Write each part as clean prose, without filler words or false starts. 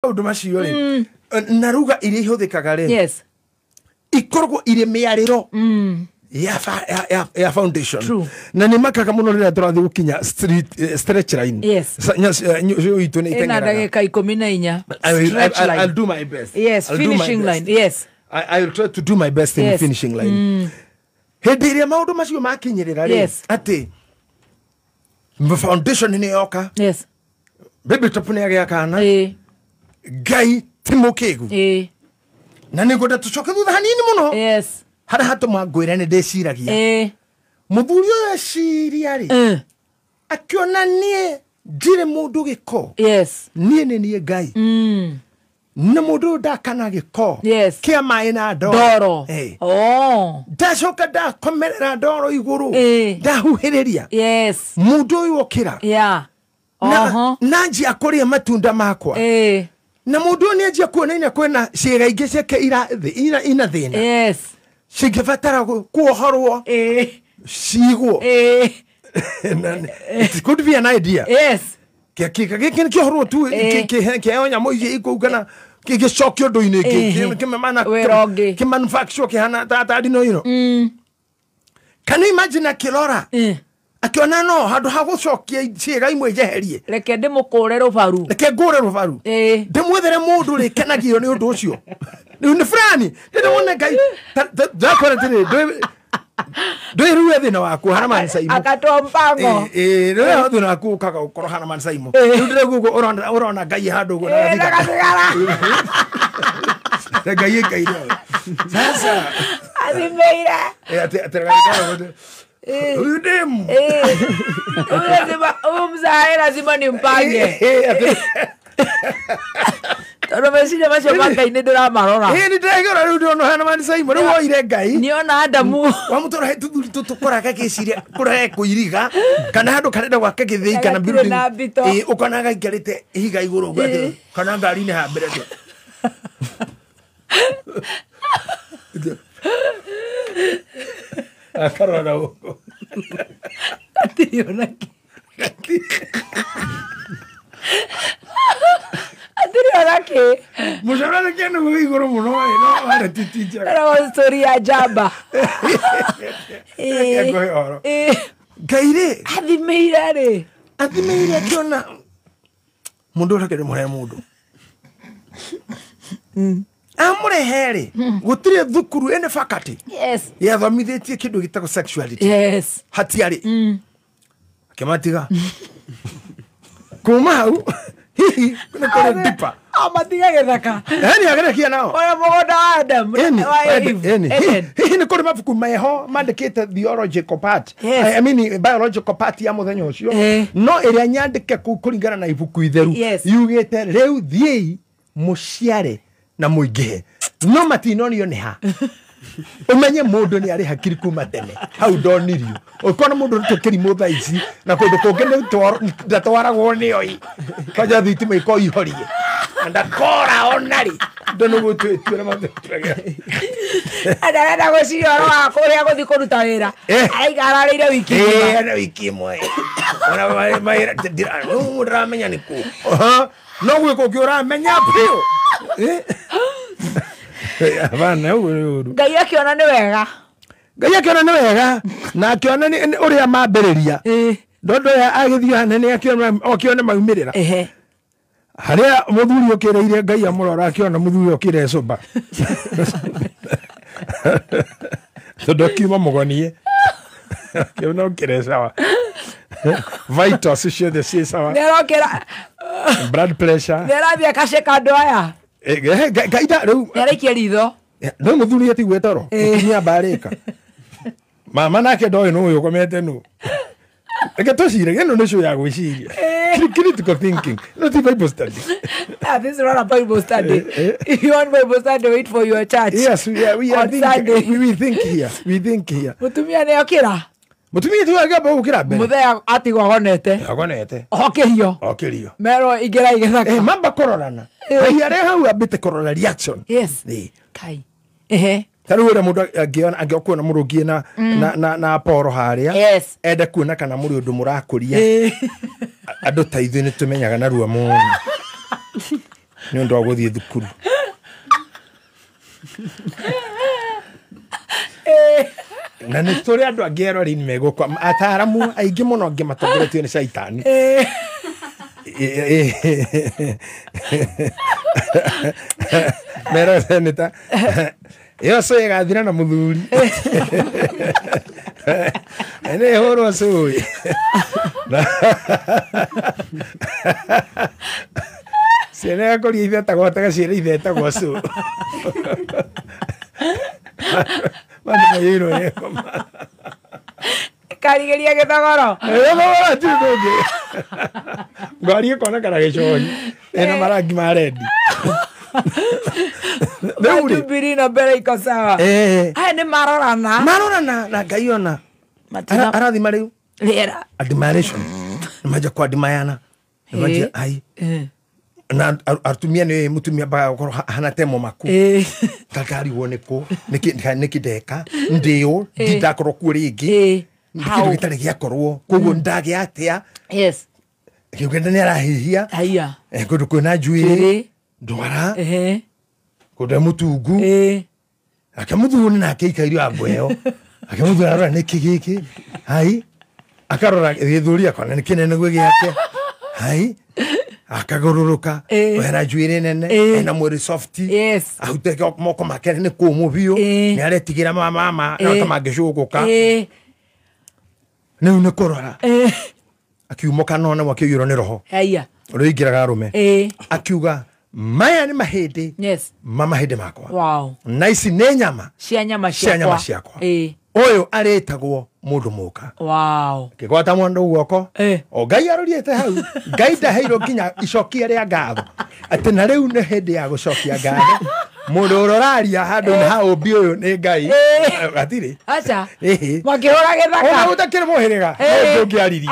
Maũndũ macio rĩ na ruga iria ihũthĩkaga rĩ, ikoragwo irĩ mĩarĩro ya foundation. Na nĩ makaga mũno rĩrĩa tũrathiĩ gũkinya stretch line. Show itũ nĩ Ĩna iteng'eraga. Ndagĩka 14. Stretch line. I'll do my best. Yes, I'll do my finishing best. line. Yes. I will try to do my best in finishing line. Hĩndĩ ĩrĩa maũndũ macio makinyĩrĩra rĩ, atĩ foundation nĩ yoka, baby top nĩ agĩa kana, Ngai ti mũkĩgu. Na nĩ ngwenda tũcoke thutha hanini mũno, harĩa hatũma ngwĩre nĩ ndĩciragia mũthuri ũyũ eciria rĩ, akĩona niĩ ndirĩ mũndũ gĩko, niĩ nĩ niĩ Ngai, na mũndũ ũyũ ndakana gĩko kĩa maĩ na ndoro. Ndoro. Eh. Ndacoka ndakomerera ndoro igũrũ, ndahuhĩrĩria, mũndũ ũyũ okĩra na, na njia kũrĩa matunda makwa, na mũndũ ũyũ nĩ anjia kuona ina kwĩna ciĩga ingĩ ciake ina thĩna, cingĩbatara kuohorwo, cigwo. It could be an idea. Kĩga gĩkĩ nĩ kĩohorwo tu, kĩheo nyamũ ici ikũu kana gĩcokio ũndũ-inĩ Wĩra ũngĩ. Kĩmanufacture kĩhana ta ndino ino. Can you imagine akĩrora, akĩona no handũ ha gũcokia ciĩga imwe njeherie, Reke ndĩmũkũre rũbaru. Reke ngũre rũbaru, ndĩmwethere mũndũ rĩkenagio nĩ ũndũ ũcio, rĩu nĩ fulani ndĩrĩwone Ngai. Ndakwĩra atĩrĩrĩ, ndwĩrue thĩna waku hana mansaimu. Akatoa mpango. Rĩrĩa thĩna waku ũkaga gũkorwo hana mansaimu, rĩu ndĩraigua ũguo ũrona Ngai handũ ũguo na Na gathigara. Gathigara. Ngai ĩngai rĩo sasa. Athimĩire. Atĩ gathigara huyu demu. Huyu lazima, huyu mzae lazima nimpange. Tondũ meciria macio ma Ngai nĩ ndĩramarora. Nĩ ndĩraigua rĩu ndĩrona hana mansaimu rĩu woire Ngai. Niona Adamu. Wamutwara he tuthuri tũtũ gagĩciria kũrehe kũiriga kana handũ karenda gwake gĩthĩi kana Gatirĩ building. na mbito. Ũkona gaikarĩte ihiga igũrũ ũguo atĩ, kana ngari-inĩ ha mbere atĩ. Akarora ũguo. Gatirĩ ona kĩ. Gatirĩ ona kĩ. Mũcoro nĩ kĩndũ gwĩ igũrũ mũno ĩ, no warĩ titi njega. Ĩragwo story ya njamba. Reke ngũhe ũhoro. Ngai rĩ, Athimĩire rĩ. Athimĩire akĩona mũndũ ũrĩa kĩrĩ mũhe mũndũ amũrehe rĩ, gũtirĩ thukuru ĩnĩ faculty yathomithĩtie kĩndũ gĩtagwo sexuality. Hatiarĩ akĩmatiga kuma hau hihi nĩ kũrĩ dipa. Amatiga gĩthaka. Eni agerekia nao. Ũrĩa mũgũnda wa Adam. Eni, Wa Eve. eni. Eden. Hihi nĩ kũrĩ mabuku meho mandĩkĩte theological part, I mean biological part ya mũthenya ũcio, no ĩrĩa nyandĩke kũu kũringana na ibuku itheru yugĩte rĩu thiĩi mũciare na mũingĩhe, no matinonio nĩ ha ũmenye mũndũ nĩ arĩ hakiri kuma tene hau ndonirio ũkona mũndũ nĩ tũkĩrimũ thaa ici na kũndũ kũngĩ nĩ ndatwaragwo nĩo kwanja thitima iko ihorie na ndakora onarĩ ndũ nĩ gũtwĩtuĩra matwĩtuĩra. Ndarenda gwĩciria ũhoro wa kũrĩa gũthiĩ kũruta wĩra. Araikara ararĩire wiki ng'ima. Ana wiki ĩmwe ona mawĩra ndĩramenya nĩ kũ. No gwĩ kũngĩ ũramenya biũ. Hapana, ũguo nĩ ũru. Ngai akĩona nĩ wega. Ngai akĩona nĩ wega na akĩona nĩ ũrĩa mambĩrĩria, ndondũ aya agĩthiĩ hanene akĩona akĩona maumĩrĩra harĩa mũthuri ũkĩrĩire. Ngai amũrora akĩona mũthuri ũkĩre cũmba tondũ akiuma mũgonie akĩona ũkĩre sawa, vitals ciothe ciĩ sawa, Nĩ arokĩra. Blood pressure. Nĩ arathiĩ akaceka andũ aya. Ngai rĩu Nĩ araikia ritho. No mũthuri atigwe toro. Mũtumia mbarĩka mama nake ndoĩ nũ ũyũ ũkomete nũ. Reke tũcire ĩno nĩ show ya gwĩciria. Critical thinking, not Bible study. Ah, this is not a Bible study. If you want Bible study, wait for your church. Yes, we are On thinking, Sunday. we think here, we think here. Mũtumia nĩ okĩra. Mũtumia tu agĩamba gũkĩra mbere. Mũthee atigwo agonete. Agonete. Okĩrio. Okĩrio. Merwo ingĩra igĩthaka. Mamba kũrorana. Ngai arĩ hau ambĩte kũrora reaction. Kai. Ehe. Ta rĩu ũrĩa mũndũ angĩona angĩkuona mũrũngiĩ na poro harĩa, ende kuona kana mũrĩ ũndũ mũrakũria. Andũ ta ithuĩ nĩ tũmenyaga narua mũno. Nĩ ũndũ wa gũthiĩ thukuru. Na nĩ tũrĩ andũ angĩ erori megũkwa ataaramu aingĩ mũno angĩ matongoretio nĩ caitani. Mero seneta ĩyo cũĩ ĩgathira na mũthuri. Nĩ ĩhũrwo cũĩ. Ciana yakũria ithetagwo atega ciana ithetagwo cũĩ. Mandũ maiyũirwo nĩ ngoma. Karigeria gĩthogoro. Gĩthogoro hatirĩ ũndũ ũngĩ. Ngari ĩkonekana gĩcohi ĩna marangi ma rendi. Jubilee na mbere iko sawa. Aya nĩ marorana. Marorana na Ngai ona. Arathima rĩu. Rĩera. Admiration. Nĩmanjia kwadmireana. Nĩmanjia ai. Na atumia nĩ mũtumia mpaka gũkorwo ahana temo maku. Ngarigwo nĩkũ nĩkĩ ndeka ndĩũ ndindakorwo kuo rĩngĩ. Kĩndũ gĩtarĩ gĩakorwo koguo ndagĩa atĩa. Yes. Kĩugenda nĩ arahihia. Haiya. Kũndũ kwĩna njuĩrĩ. Ndwara. Kũndũ mũtungu. Ake mũthuri nake aikairio ambo ĩyo. Ake mũthuri arora nĩkĩ gĩkĩ. Hai. Akarora gĩthũri akona nĩ kĩnene gwĩ gĩake. Hai. Akagũrũrũka. Ena njuĩrĩ nene. Ena mwĩrĩ soft. Yes. Ahutĩke moko make nĩ kũmũ biũ. Nĩ aretigĩra mama no ta mangĩcũgũka. Rĩu nĩ kũrora. Akiumoka nona akĩiyũrwo nĩ roho. Haiya. Ũrĩa ũingĩraga arũme. Akiuga maya nĩ mahĩndĩ. Yes. Ma mahĩndĩ makwa. Wow. Na ici nĩ nyama. Cia nyama ciakwa. Cia nyama ciakwa. Ũyũ arĩtagwo mũndũ mũka. Wow. Kĩgwata mwandũ guoko. O Ngai arorĩte hau. Ngai ndaheirwo nginya icokia rĩa ngatho. Atĩ na rĩu nĩ hĩndĩ ya gũcokia ngatho. Mũndũ ũrĩa ũraria handũ ha ũmbi ũyũ nĩ Ngai. Hatirĩ. Aca. Makĩhũra gĩthaka. Ona gũtakĩrĩ mũhĩrĩga. Ndũngĩaririe.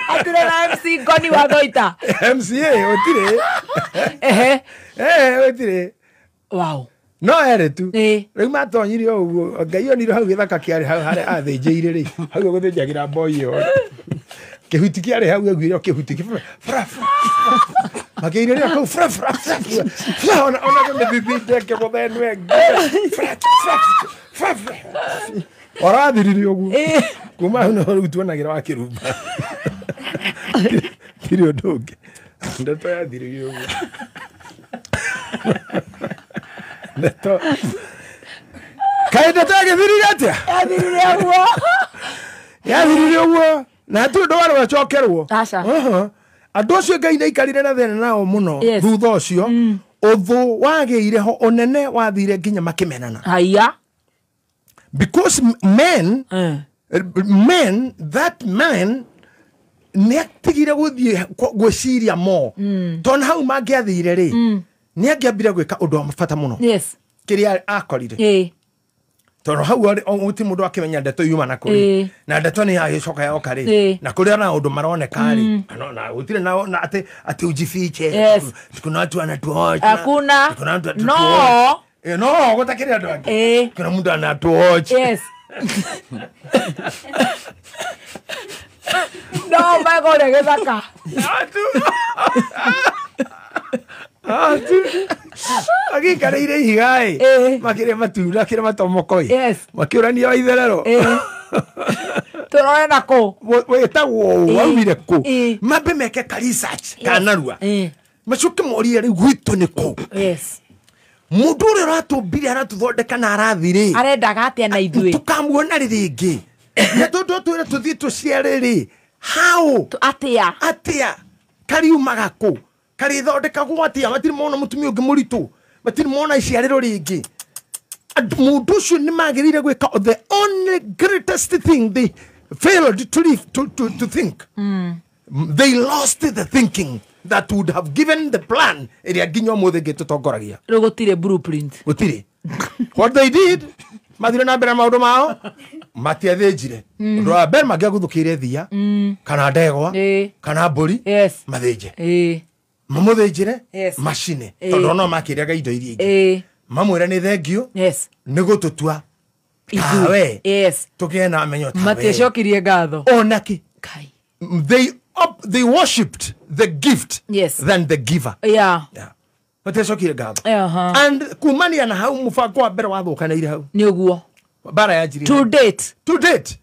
Hatirĩ na MC Ngoni wa Thoita. MCA gũtirĩ. Gũtirĩ. Wow. No erĩ tu. Rĩu matonyire ũguo Ngai onire hau gĩthaka kĩarĩ hau harĩa athĩnjĩire rĩ. Hau gũthĩnjagĩra mboi ĩyo. Kĩhuti kĩarĩ hau aiguire kĩhuti fra fra. Makĩirĩria kũu fra fra fra. Ona kĩmĩthithinde kĩmũthenwe fra fra fra. Orathiririe ũguo. Kuma hau nĩho rĩu tuonagĩra wa kĩrumba. Tirĩ ũndũ ũngĩ. Ndeto yathiririe ũguo. Ndeto. Kaĩ ndeto yagĩthirire atĩa? Yathirire ũguo. Yathirire ũguo. Na hatirĩ ũndũ warĩ wacokerwo. Aca. Andũ acio Ngai nĩaikarire na thĩna nao mũno thutha ũcio. Ũthũ wagĩire ho ũnene wathire nginya makĩmenana. Haiya. Because men, that man nĩatigire gũthiĩ gwĩciria mo. Tondũ hau mangĩathire rĩ, nĩangĩambire gwĩka ũndũ wa bata mũno. Yes. Kĩrĩa akorire. Tondũ hau gũtirĩ mũndũ akĩmenya ndeto yuma na kũrĩ. Na ndeto nĩ yagĩcoka yoka rĩ. Na kũrĩa na ũndũ maroneka rĩ. Na gũtirĩ na atĩ ujifiche. Yes. Kuna watu wanatuocha. Hakuna. Kuna watu No. No, gũtakĩrĩ andũ angĩ. Kuna mũndũ anatuocha. Yes. No, megũrĩa gĩthaka. Agĩikarĩire ihiga ĩ. Makĩrĩa matunda, akĩrĩa matomoko ĩ. Yes. Makĩũrania wa itherero. Tũrore na kũ? Wĩtagwo ũũ, waumire kũ? Mambe meke ka research ka narua. Macoke morie rĩu gwitũ nĩ kũ? Yes. Mũndũ ũrĩa ũratũmbire aratũthondeka na arathi rĩ. Arendaga atĩa na ithuĩ? Tũkamuona rĩ rĩngĩ. Na tondũ twĩre tũthiĩ tũciare rĩ. How? Atĩa? Atĩa? Kariumaga kũ? Karĩthondekagwo atĩa? Matirĩ mona mũtumia ũngĩ mũritũ. Matirĩ mona iciarĩro rĩngĩ. Mũndũ ũcio nĩ magĩrĩire gwĩka the only greatest thing they failed to think. They lost the thinking that would have given the plan ĩrĩa nginya ũmũthĩ ĩngĩtũtongoragia. Rĩu gũtirĩ blueprint. Gũtirĩ. What they did, mathire na mbere maũndũ mao, matiathĩnjire. Ũndũ wa mbere mangĩaguthũkĩire thia, kana ndegwa, kana mbũri, mathĩnje. Mamũthĩnjĩre, macine. Tondũ no makĩrĩaga indo iria ingĩ. Mamwĩre nĩ thengio, nĩ gũtũtua tawe. Tũgĩe na menyo tawe. Matiacokirie ngatho. Ona kĩ. They worshipped the gift yes. than the giver. Yeah. Yeah. Matiacokire ngatho. And kumania na hau, mũbango wa mbere wathũkanĩire hau. Nĩ ũguo. Mbara yanjirie To date. To date.